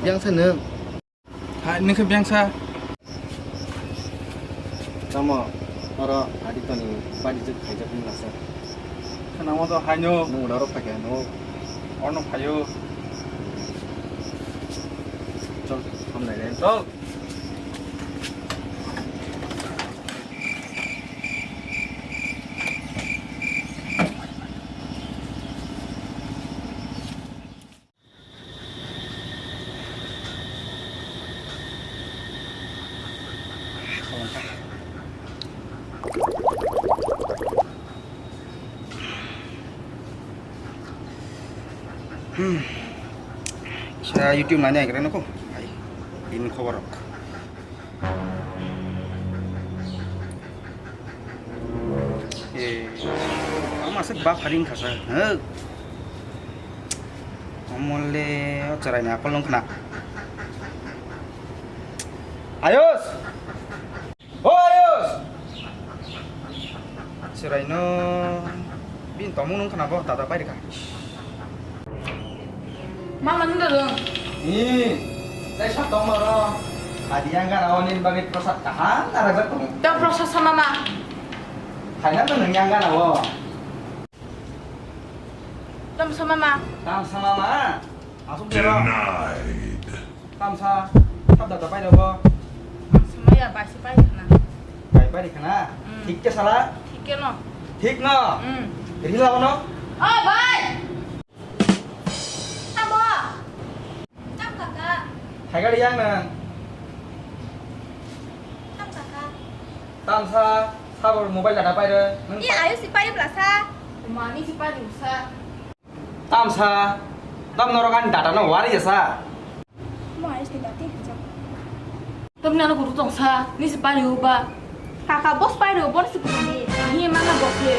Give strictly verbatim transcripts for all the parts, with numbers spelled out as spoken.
Yang sa nwng. Hai, nwng khe biyang sa. Tamo, oro Aditoni badi jwk khaijak wng lasa. Khwnamo to haino. Nwng oro phai khe no. Orno phaio. Chol, hamnai le. Chol. Hmm. Sa YouTube nani agra nako. Ai. Ini khobor rok. Eh, ama se ba pharing khasa. He. Omole o cherai ni akol nung khna. Ayos! O Ayos! Cherai no bin tomung nung khna bo dada pai rikha. Mama nung da dong. Ni, tai sab tong mano. Adi yang gana o nin bagwi prasad kaham na rajak tong. Da prasad sama ma. Khaina to nung yang gana o. Tam sama ma. Tam sama ma. Asuk dero. Denied. Tamsa, sab dada pai rogo. Samaya bai se pai khna. Bai pai khna. Hmm. Thik ke sala? Thik ke no. Thik no? Hmm. Rila ono? O bai. Amo. Tam kaka. Hai gari yang nang. Tam kaka. Tamsa, sabor mobile dada pai re. Ni ayo si pai bla sa. Mani si pai sa. Tamsa, tam norok ani data no wari ya sa. Mo ais ni dati hijab. Tam nana guru tong sa, ni si pari uba. Kaka boss pari uba, boss ni. Ni mana boss ye.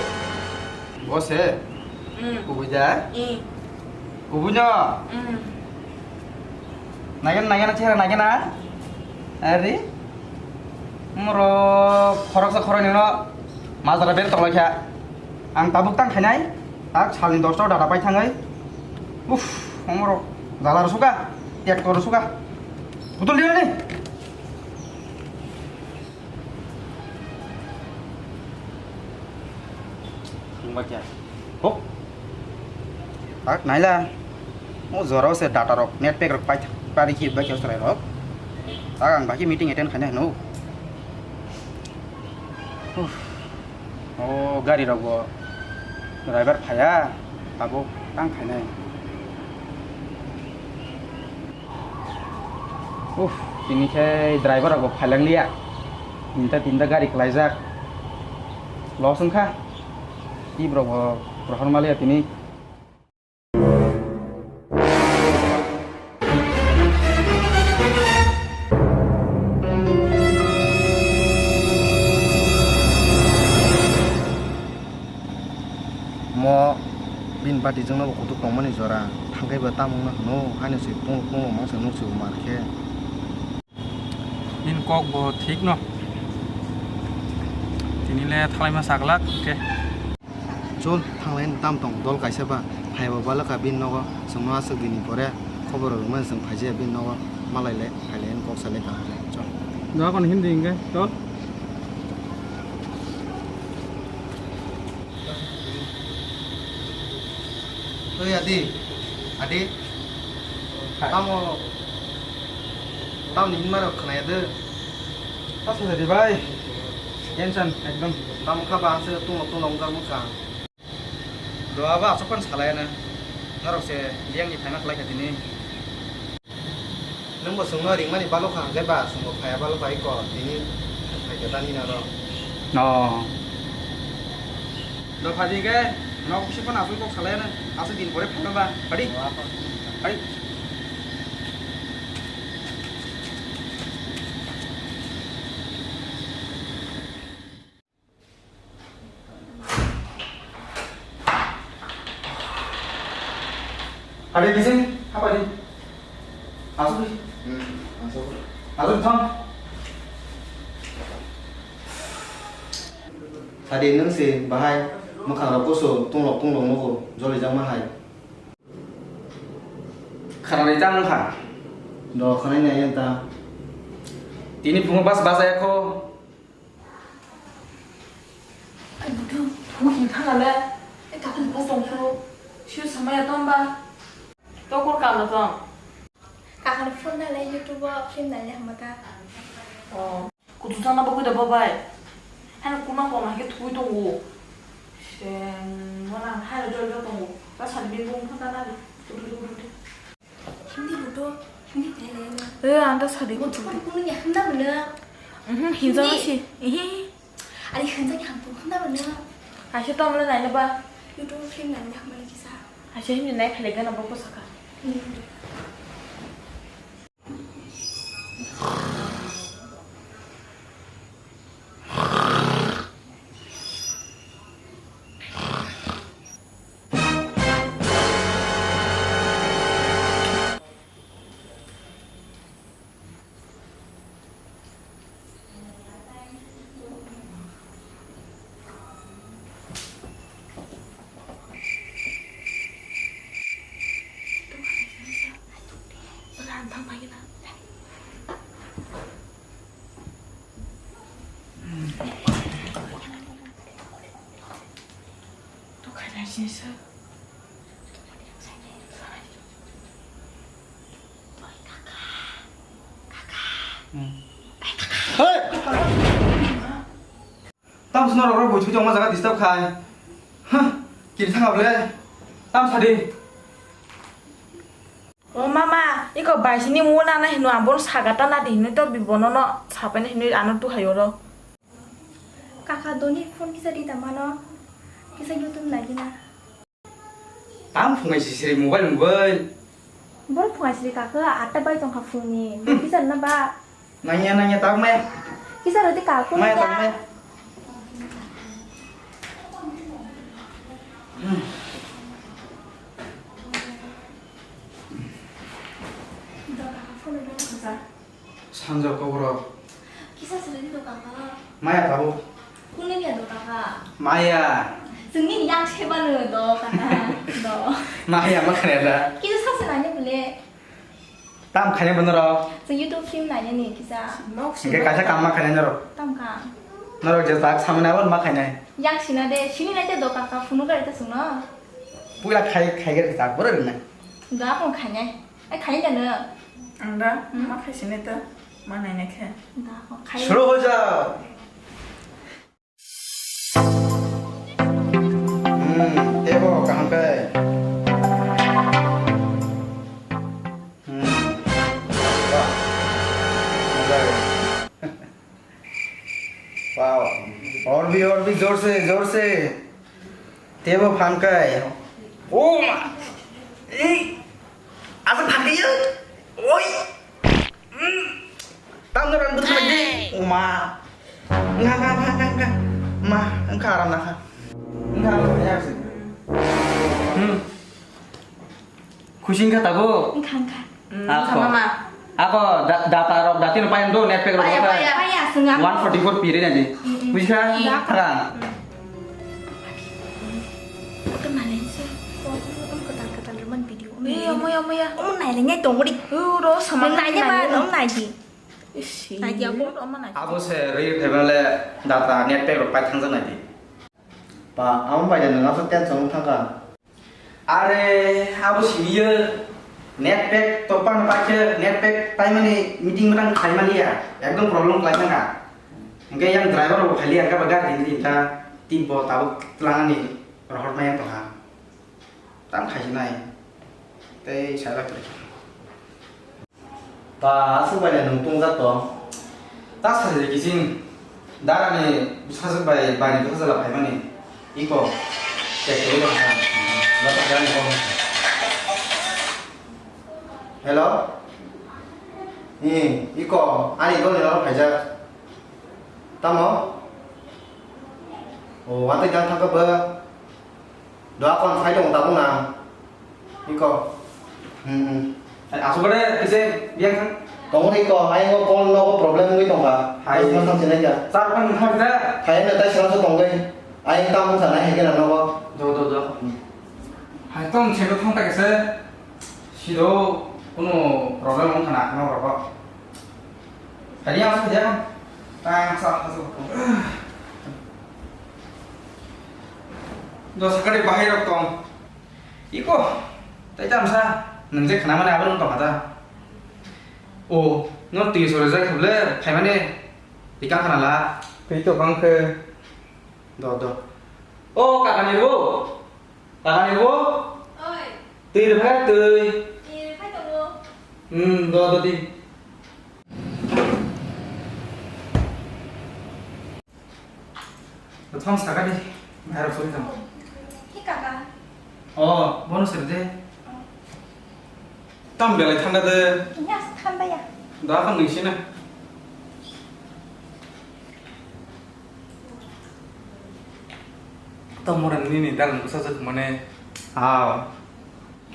Boss he? Hmm. Kubuja? Eh. Kubunya? Hmm. Nagena, nagena, chehra nagena. Ari? Moro khoroksa khoroknwi no majra ber tonglaikha. Ang tabuk tang khainai, tak salni dosta o data pai thangwi. Uff, omorok jala rw suka, tet kor rw suka. Butul dia ni. Ang bacha. Hok. Tak naila. O jorao se data rok, net pack rok pai, pari khi bai khe chwrai rok. Tak ang baki meeting attend khainai hwno. Uff. O gari rok bo driver phaiya, tabuk tang khainai. Uff, tini khe driver rok bo phailang liya. Tinta tinta gari kwlaijak. Loss wngkha. Twi borok bo rohor maliya tini. Mo bini bati jwngno bo kutuk tongmani jora, thangkhai bo tamo wngna hwno, haino se pung pung mangsa nuk se mar khe. Nini kok bo thik no. Tini le thalai ma saglak, okay. Chol, thanglai ni tam tong, dol kaisa ba, phai bo balo kha bini nogo, chwng no aswk dini pore, khobor rwmani chwng phai jaya bini nogo, malai le, phai lai ni kok salai kha, chol. Doa kono hindi hinge, chol. Oi, Adi. Adi. Hai. Tamo, tamo ni hinma rok khnaya de. Ta sung jadi bai. Tension ekdom. Tamo kha ba se tung tung long jang kha. Doa ba asok pan salai na. Norok se liang ni phaina khlai kha tini. Nwng bo chwngno ringmani balo kha, hwnkhe ba chwngbo phaiya balo bai kok, tini phaikhe tani naro. Oh. Do phaidi khe, nok bisi phano aswk kok salai nang, aswk din pore phaiba ba, phaidi? Phaidi. Ade bising, apa di? Asuk di. Hmm, asuk. Asuk thang. Ade nung si bahai, mwkhang rok kusu, tunglok tunglok nugo, joli jang ma hai. Khana ri tang kha. Do khwnai nai yen ta. Tini phungo bus bajaya kho. Ai, budu, phungo tini thangale. Ai, kaphal bus tong kho. Siu samaya tong ba. Tokor kama tong. Kakan phone nale YouTube o film nale hamata. Oh. Kutu sana bagwi da babai. Hano kuna kona ke thui tongo. Sen, mana hai jol jol tongo. Ta sani bini bung phone nale. Kutu kutu kutu. Hindi ludo, hindi tele na. Eh, anda sadi ko. Mo chukar kunu ya handa bana. Mhm, hinja si. Ehe. Ari hinja ki hampu handa bana. Aise to amla naina ba. YouTube film nang ya mali kisa. Aise hindi nai khale gana boko saka. Hmm. Hey! Tam swnam rok rok bui thwi tongma jaga disturb khai. Huh, kiri thang able. Tam sadi. O mama, iko baisini muna na hino abon sagata na di hino to bibono no sapai na hino ano tu hayo ro. Kaka doni phone kisa di tamano. Kisa YouTube nai di na. Tam phungai sisiri mobile mobile. Bol phungai siri kaka atta bai tongkha phungni. Hmm. Kisa na ba. Nangya nangya tak maya. Kisa roti kaku maya tak maya. Sanja koboro. Kisa siri do kaka. Maya tabuk. Kuni ya do kaka. Maya. Sini yang seba no do kaka. Do. Maya ma khane da. Kisa sasa nani bole. Tam khane bono ro. Sing YouTube film nai ni kisa. Hingke kaisa kam ma khane noro. Tam ka. Noro je tak samna abo ma khane. Yang sina de, sini nai te do kaka phunu kare ta sungno. Puila khai khai kare ta boro rina. Da ko khane. Ai khai da no. Ang da ma khai sini ta ma nai nai khe. Da ko khai. Shuru ho jao. Hmm, tebo kaham khe. Hmm. Wah. Wow. Or bhi, or bhi, jor se, jor se. Tebo phan kai. Oh ma. Ei. Asa phan kai. Oi. Hmm. Tang ran bwtha di. Oma. Nga, nga, nga, nga, nga. Ma, engkha aram nakha. Engkha aram nakha. Hmm. Khusi wngkha tabuk? Wngkha, wngkha. Ako. Wngkha, mama. Ako da-, data rok, dati no payan do, net pack rok. Paya, paya, paya, swnga. One forty-four piri na di. Mm, mm. Buji kha? Mm. Thaka. Mm. Ito malai se. Om katal katal roman video. Eh, omo ya, omo ya. Om nai le ngai tong di. Oh, ro sama nai le ma, om nai di. Isi. Nai di abo. Abo se ri thebale data net pack rok pai thang jana di. Ba, amo bai de nang asok tension wng thangkha. Are, abo siniyo net pack to pan paikhe net pack taimani meeting matang khlaimani ya. Ekdom problem khlaimani ka. Hingke yang driver bo khailiya ka ba gari ni ta tip bo tabuk tlangani rohor maya tongha. Tam khaisinai. Tei sailak. Ba, aswk bai nwng tongjak tong. Ta sajili kiching. Darani sajwk bai baini bwsajla phaimani. Iko. Tek twi rw kha. Hello? Ni, iko, ani dol ni oro phaijak. Tamo? O, watwi jang thangkha ba. Doa kon phai tongo tabuk na. Iko. Hmm, hmm. Ai, asukare kise biang thang. Tongo iko, ai ngo call nogo problem wngwi tongkha. Hai. Bwsma thang sinai kha. Char pan thang da. Hai no tai srang so tongwi. Ai tam wngkha nai hai khe na nogo. Do, do, do. Hai tong chego thang ta kise. Sido. Kuno problem wngkha na, no rogo. Tadi yang sudah kan? Tang sa sa sa. Do sakari bahai rok tong. Iko, tai tam sa, nang je khana mane abang tong kata. O, no twi sore jak kable, phai mane, tikang khana la. Twi to bang khe. Do, do. O, kakani ro. Kakani ro. Oi. Twi rw phai twi. Twi rw phai tongo. Hmm, do, do, di. Thong saka di. Nai rok sori tong. Hi kaka. O, bono sori de. Tam belai thanda de. Nya thanda ya. Da kan nung sina. Tam moran nini dalan bwsa jak mane. Aw.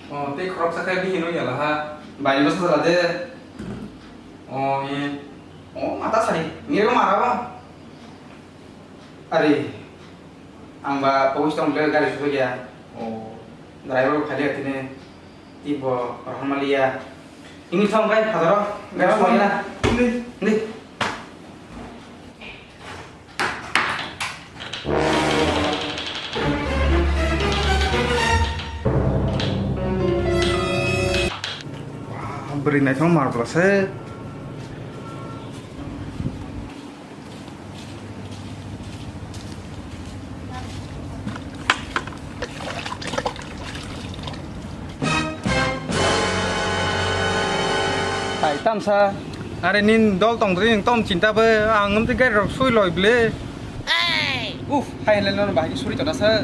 O, tei khoroksa khe bihino yala ha. Bai bwsa jala de. O, ye. O, mata sari. Ngirgo mara ba. Ari. Ang ba pogis tong le gari sudo ya. O, driver phali atine. Ibo rohorma liya. Ini thong kai phadaro. Gari sudo ya. Ini. Ini. Bwrwi naithok mar bwla se. Hai, tamsa. Are nin dol tong dri, tom chinta be, ang nung tei gari rok sui loi ble. Uf, hai le non bahai suri tona sa.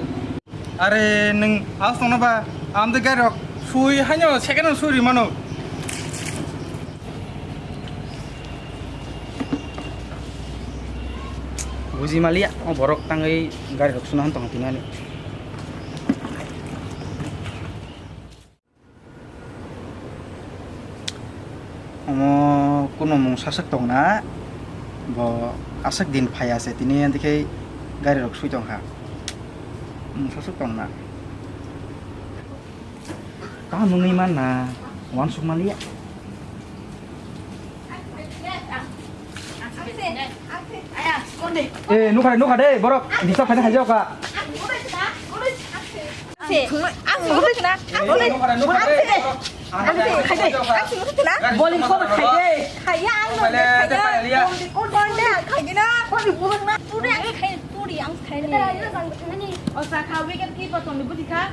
Are nung aus tong na ba, am tei gari rok sui haino second sui ri mano. Buji maliya, o borok tangwi gari rok suna tong tinani. Omo kuno mung saswk tongna, bo aswk din phaiya se tini, andikhe gari rok sui tongkha. Mung saswk tongna. Tamo nungwi manna, wansuk manliya. Eh, nukha, nukha de, borok, disturb khaina haijao kha. Ang sungwi khna, ang sungwi khna, ang sungwi khna, ang sungwi khna, boli khobo khai de. Khaiya ang no khai de. Konde ang khai de na. Boli khobo na. Turi ang khai, turi ang khai de. O sa kha weekend ki pa tong ni buti kha.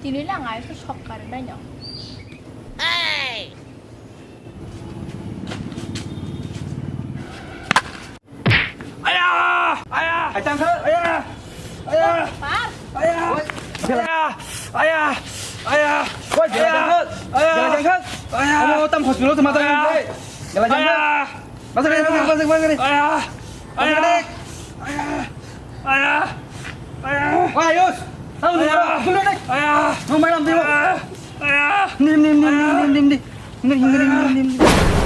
Tini lang ai so sok kar nai no. Aya! Aya! Hai tang kha, aya! Aya! Par. Aya! Aya! Aya! Aya! Woi, jela jang kha. Aya! Jela jang kha. Aya! Omo tam hospital se mata. Aya! Jela jang kha. Aya! Masuk, masuk, masuk, masuk, masuk. Aya! Masuk, aya! Masuk. Aya! Aya! Aya! Wah, Yus. Tahu ni, aya! Tahu ni. Aya! Mau main lampu. Aya! Aya! Nim, nim, nim, aya! Nim, nim, nim. Ngeri, ngeri, ngeri, ngeri.